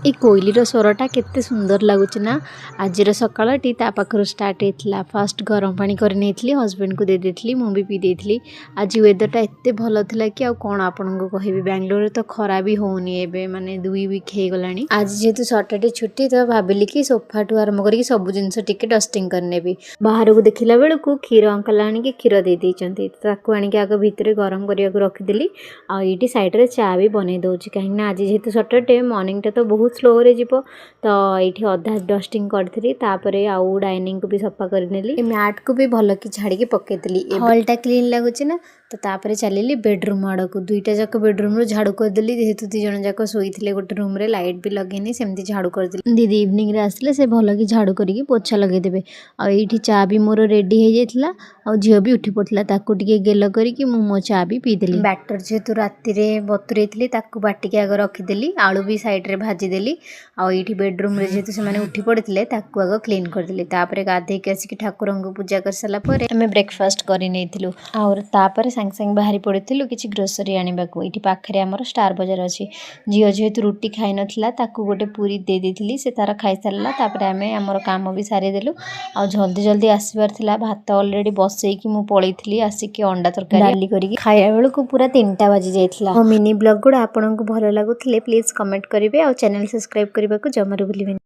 ଏଇ କୋଇଲିର ସ୍ୱରଟା କେତେ ସୁନ୍ଦର ଲାଗୁଛି ନା? ଆଜିର ସକାଳଟି ତା ପାଖରୁ ଷ୍ଟାର୍ଟ ହେଇଥିଲା। ଫାଷ୍ଟ ଗରମ ପାଣି କରି ନେଇଥିଲି, ହଜବେଣ୍ଡକୁ ଦେଇ ଦେଇଥିଲି, ମୁଁ ବି ପିଇ ଦେଇଥିଲି। ଆଜି ୱେଦରଟା ଏତେ ଭଲ ଥିଲା କି ଆଉ କ'ଣ ଆପଣଙ୍କୁ କହିବି। ବାଙ୍ଗାଲୋରରେ ତ ଖରା ବି ହେଉନି ଏବେ, ମାନେ 2 ୱିକ୍ ହେଇଗଲାଣି। ଆଜି ଯେହେତୁ ସଟରଡେ ଛୁଟି, ତ ଭାବିଲି କି ସୋଫାଠୁ ଆରମ୍ଭ କରିକି ସବୁ ଜିନିଷ ଟିକେ ଡଷ୍ଟିଂ କରିନେବି। ବାହାରକୁ ଦେଖିଲା ବେଳକୁ କ୍ଷୀର ଅଙ୍କଲ ଆଣିକି କ୍ଷୀର ଦେଇ ଦେଇଛନ୍ତି। ତାକୁ ଆଣିକି ଆଗ ଭିତରେ ଗରମ କରିବାକୁ ରଖିଦେଲି। ଆଉ ଏଇଠି ସାଇଡ଼୍ରେ ଚା ବି ବନେଇ ଦେଉଛି, କାହିଁକିନା ଆଜି ଯେହେତୁ ସଟରଡେ, ମର୍ଣ୍ଣିଂଟା ତ ବହୁତ ସ୍ଲୋରେ ଯିବ। ତ ଏଇଠି ଅଧା ଡଷ୍ଟିଂ କରିଥିଲି, ତାପରେ ଆଉ ଡାଇନିଂକୁ ବି ସଫା କରିନେଲି। ଏ ମ୍ୟାଟ୍କୁ ବି ଭଲକି ଝାଡ଼ିକି ପକେଇଦେଲି। ହଲ୍ଟା କ୍ଲିନ୍ ଲାଗୁଛି ନା? ତ ତାପରେ ଚାଲିଲି ବେଡ଼ରୁମ୍ ଆଡ଼କୁ। ଦୁଇଟା ଯାକ ବେଡ଼ରୁମ୍ରୁ ଝାଡ଼ୁ କରିଦେଲି, ଯେହେତୁ ଦୁଇ ଜଣ ଯାକ ଶୋଇଥିଲେ ଗୋଟେ ରୁମ୍ରେ। ଲାଇଟ୍ ବି ଲଗେଇନି, ସେମିତି ଝାଡ଼ୁ କରିଦେଲି। ଦିଦି ଇଭିନିଂରେ ଆସିଲେ ସେ ଭଲକି ଝାଡ଼ୁ କରିକି ପୋଛା ଲଗେଇଦେବେ। ଆଉ ଏଇଠି ଚା ବି ମୋର ରେଡ଼ି ହେଇଯାଇଥିଲା ଆଉ ଝିଅ ବି ଉଠି ପଡ଼ିଥିଲା। ତାକୁ ଟିକେ ଗେଲ କରିକି ମୁଁ ମୋ ଚା ବି ପିଇଦେଲି। ବ୍ୟାଟର ଯେହେତୁ ରାତିରେ ବତୁରେଇଥିଲି, ତାକୁ ବାଟିକି ଆଗ ରଖିଦେଲି। ଆଳୁ ବି ସାଇଡ଼୍ରେ ଭାଜିଦେଲି। ଆଉ ଏଇଠି ବେଡ଼ରୁମ୍ରେ ଯେହେତୁ ସେମାନେ ଉଠି ପଡ଼ିଥିଲେ, ତାକୁ ଆଗ କ୍ଲିନ୍ କରିଦେଲି। ତାପରେ ଗାଧେଇକି ଆସିକି ଠାକୁରଙ୍କୁ ପୂଜା କରିସାରିଲା ପରେ ଆମେ ବ୍ରେକଫାଷ୍ଟ କରି ନେଇଥିଲୁ। ଆଉ ତାପରେ ସାଙ୍ଗେ ସାଙ୍ଗେ ବାହାରି ପଡ଼ିଥିଲୁ କିଛି ଗ୍ରୋସରୀ ଆଣିବାକୁ। ଏଇଠି ପାଖରେ ଆମର ଷ୍ଟାର ବଜାର ଅଛି। ଝିଅ ଯେହେତୁ ରୁଟି ଖାଇନଥିଲା, ତାକୁ ଗୋଟେ ପୁରୀ ଦେଇ ଦେଇଥିଲି, ସେ ତାର ଖାଇସାରିଲା। ତାପରେ ଆମେ ଆମର କାମ ବି ସାରିଦେଲୁ। ଆଉ ଜଲ୍ଦି ଜଲ୍ଦି ଆସିବାର ଥିଲା। ଭାତ ଅଲରେଡ଼ି ବସେଇକି ମୁଁ ପଳେଇଥିଲି। ଆସିକି ଅଣ୍ଡା ତରକାରୀ, ଡାଲି କରିକି ଖାଇବା ବେଳକୁ ପୁରା 3ଟା ବାଜି ଯାଇଥିଲା। ମୋ ମିନି ବ୍ଲଗ୍ ଗୁଡ଼ା ଆପଣଙ୍କୁ ଭଲ ଲାଗୁଥିଲେ ପ୍ଲିଜ୍ କମେଣ୍ଟ କରିବେ ଆଉ ଚ୍ୟାନେଲ୍ ସବସ୍କ୍ରାଇବ୍ କରିବାକୁ ଜମାରୁ ଭୁଲିବେନି।